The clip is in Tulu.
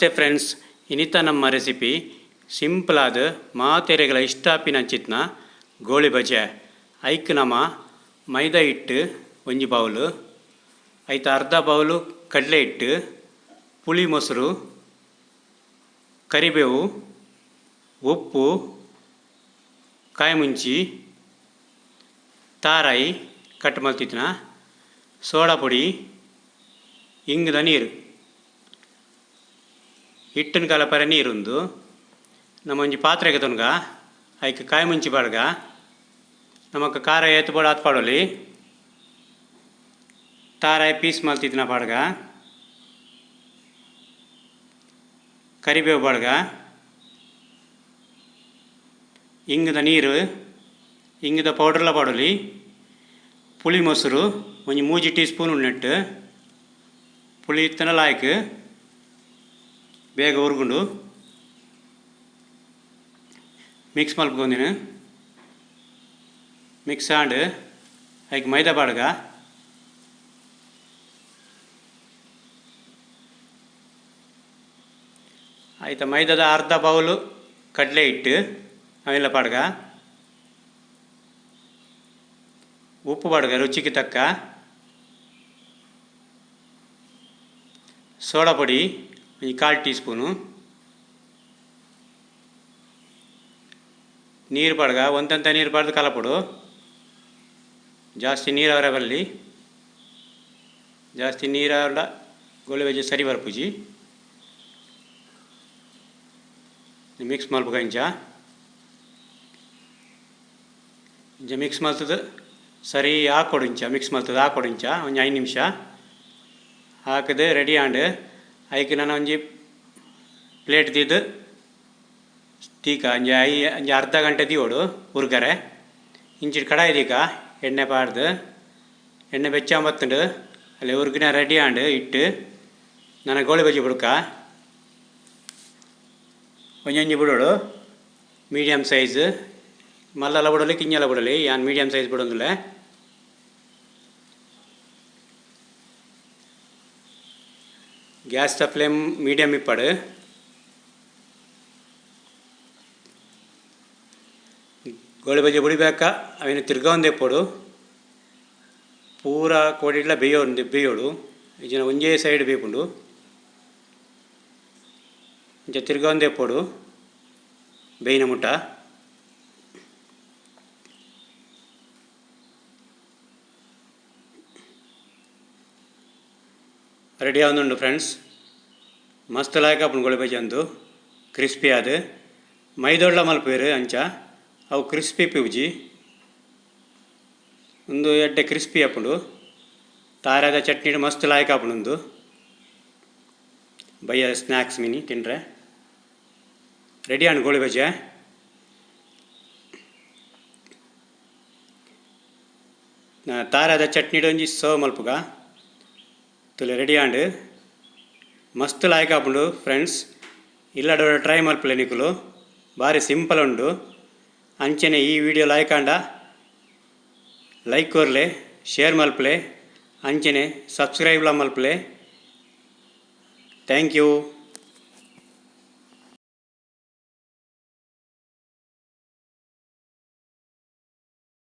ಫ್ರೆಂಡ್ಸ್, ಇನಿತ ನಮ್ಮ ರೆಸಿಪಿ ಸಿಂಪಲ್ ಆದ ಮಾತೆರೆಗಳ ಇಷ್ಟಾಪಿನಂಚಿತ್ನ ಗೋಳಿ ಬಜೆ. ಐಕ್ ನಮ ಮೈದಾ ಹಿಟ್ಟು ಒಂಜಿ ಬೌಲು, ಐತ ಅರ್ಧ ಬೌಲು ಕಡಲೆ ಹಿಟ್ಟು, ಪುಳಿ ಮೊಸರು, ಕರಿಬೇವು, ಉಪ್ಪು, ಕಾಯಿ ಮುಂಚಿ, ತಾರಾಯಿ ಕಟ್ ಮಲ್ತಿತ್ನ, ಸೋಡಾ ಪೊಡಿ, ಇಂಗ್ದ ನೀರು. ಹಿಟ್ಟಿನ ಕಲಪರೆ ನೀರುಂದು. ನಮ್ಮ ಒಂಜಿ ಪಾತ್ರೆಗೆ ತುನ್ಗ ಐಕ್ ಕಾಯಿ ಮುಂಚಿ ಪಾಡ್ಗ, ನಮಕ್ ಖಾರ ಏತ್ ಬೋಡು ಆತ್ ಪಾಡೊಲಿ. ತಾರಾಯಿ ಪೀಸ್ ಮಲ್ತಿತ್ತಿನ ಪಾಡ್ಗ, ಕರಿಬೇವು ಪಾಡ್ಗ, ಇಂಗ್ದ ನೀರು, ಇಂಗ್ದ ಪೌಡರ್ಲ ಪಾಡೊಲಿ. ಪುಳಿ ಮೊಸರು ಒಂಜಿ 3 ಟೀ ಸ್ಪೂನ್ ಉಂಡೆಟ್ಟು ಪುಳಿ ಇತ್ತನ ಲಾಯ್ಕ್ ಬೇಗ ಉರ್ಗುಂಡು. ಮಿಕ್ಸ್ ಮಲ್ಪೊಂದಿನ ಮಿಕ್ಸ್ ಆಂಡ್ ಐಕ್ ಮೈದಾ ಪಾಡ್ಗ, ಐತ ಮೈದಾದ ಅರ್ಧ ಬೌಲು ಕಡಲೆ ಹಿಟ್ಟು ಅವೆಲ್ಲ ಪಾಡ್ಗ, ಉಪ್ಪು ಪಾಡ್ಗ ರುಚಿಗೆ ತಕ್ಕ, ಸೋಡಾ ಪೊಡಿ ಒಂಜಿ 1/4 ಟೀ ಸ್ಪೂನು, ನೀರು ಪಾಡ್ಗ, ಒಂದಂತ ನೀರು ಪಾಡ್ದು ಕಲಪೊಡು, ಜಾಸ್ತಿ ನೀರು ಅವರ ಬರಲಿ, ಜಾಸ್ತಿ ನೀರಾವಡ ಗೋಳಿ ಬಜೆ ಸರಿ ಬರ್ಪುಜಿ. ಮಿಕ್ಸ್ ಮಲ್ಪುಗ ಇಂಚ ಇಂಚ ಮಿಕ್ಸ್ ಮಲ್ತದ ಸರಿ ಹಾಕೊಡು, ಇಂಚ ಮಿಕ್ಸ್ ಮಲ್ತದ ಹಾಕೊಡು ಇಂಚ ಒಂಜಿ 5 ನಿಮಿಷ ಹಾಕದೆ ರೆಡಿ ಆಂಡ್. ಐಕ್ ನಾನು ಒಂಜಿ ಪ್ಲೇಟ್ ದೀದ್ ತೀಕ ಒಂಜಿ ಒಂಜಿ ಅರ್ಧ ಗಂಟೆ ದೀವೊಡು ಉರ್ಗರೆ. ಇಂಚಿಡ್ ಕಡಾಯಿ ದೀಕ ಎಣ್ಣೆ ಪಾಡ್ದು ಎಣ್ಣೆ ಬೆಚ್ಚ ಬತ್ತುಂಡು. ಅಲ್ಲಿ ಉರ್ಗಿನ ರೆಡಿ ಆಂಡ್ ಇಟ್ಟು ನನ್ನ ಗೋಳಿ ಬಜ್ಜಿ ಬುಡ್ಕ ಒಂಜೊಂಜಿ ಬುಡೋಡು ಮೀಡಿಯಮ್ ಸೈಜ್, ಮಲ್ಲಲ ಬುಡಲಿ ಕಿಂಜಲ ಬುಡಲಿ, ಯಾನ್ ಮೀಡಿಯಮ್ ಸೈಜ್ ಬುಡೊಂದುಲ್ಲೆ. ಗ್ಯಾಸ್ the flame medium ಇಪ್ಪಡು. ಗೋಳಿ ಬಜ್ಜಿ ಬುಡಿಬೇಕ ಅವಿನ ತಿರ್ಗಾವಂದೆ ಪೊಡು, ಪೂರ ಕೋಡಿಡ್ಲ ಬೇಯೋಡು ಬೇಯೋಡು, ಇಜ್ಜಿನ ಒಂಜೇ ಸೈಡ್ ಬೇಪುಂಡು. ಇಂಚ ತಿರ್ಗಾವಂದೆ ಪೊಡು ಬೇಯಿನ ಮುಟ್ಟ. ರೆಡಿ ಆವೊಂದುಂಡು ಫ್ರೆಂಡ್ಸ್. ಮಸ್ತ್ ಲಾಯ್ಕ್ ಆಪುಂಡು ಗೋಳಿ ಬಜ್ಜಿ ಅಂದು ಕ್ರಿಸ್ಪಿ ಆದ್. ಮೈದೊಡ್ಲ ಮಲ್ಪುವೆರ್ ಅಂಚ ಅವು ಕ್ರಿಸ್ಪಿ ಪಿವುಜಿ, ಉಂದು ಎಡ್ಡೆ ಕ್ರಿಸ್ಪಿ ಆಪುಂಡು. ತಾರಾದ ಚಟ್ನಿ ಮಸ್ತ್ ಲಾಯ್ಕ್ ಆಪುಂಡು ಉಂದು. ಬಯ್ಯ ಸ್ನ್ಯಾಕ್ಸ್ ಮಿನಿ ತಿಂಡ್ರೆ ರೆಡಿ ಆಂಡ್ ಗೋಳಿ ಬಜ್ಜೆ. ತಾರಾದ ಚಟ್ನಿ ಒಂಜಿ ಸರ್ವ್ ಮಲ್ಪುಗ ತುಲೆ ರೆಡಿ ಆಂಡ್. ಮಸ್ತ್ ಲಾಯ್ಕ್ ಆಪುಂಡು ಫ್ರೆಂಡ್ಸ್. ಇಲ್ಲಡ ಟ್ರೈ ಮಲ್ಪುಲೆ ನಿಕುಲು, ಬಾರಿ ಸಿಂಪಲ್ ಉಂಡು. ಅಂಚನೆ ಈ ವಿಡಿಯೋ ಲಾಯ್ಕ್ ಆಂಡ ಲೈಕ್ ಕೊರ್ಲೆ, ಶೇರ್ ಮಲ್ಪುಲೆ, ಅಂಚನೆ ಸಬ್ಸ್ಕ್ರೈಬ್ಲ ಮಲ್ಪುಲೆ. Thank you.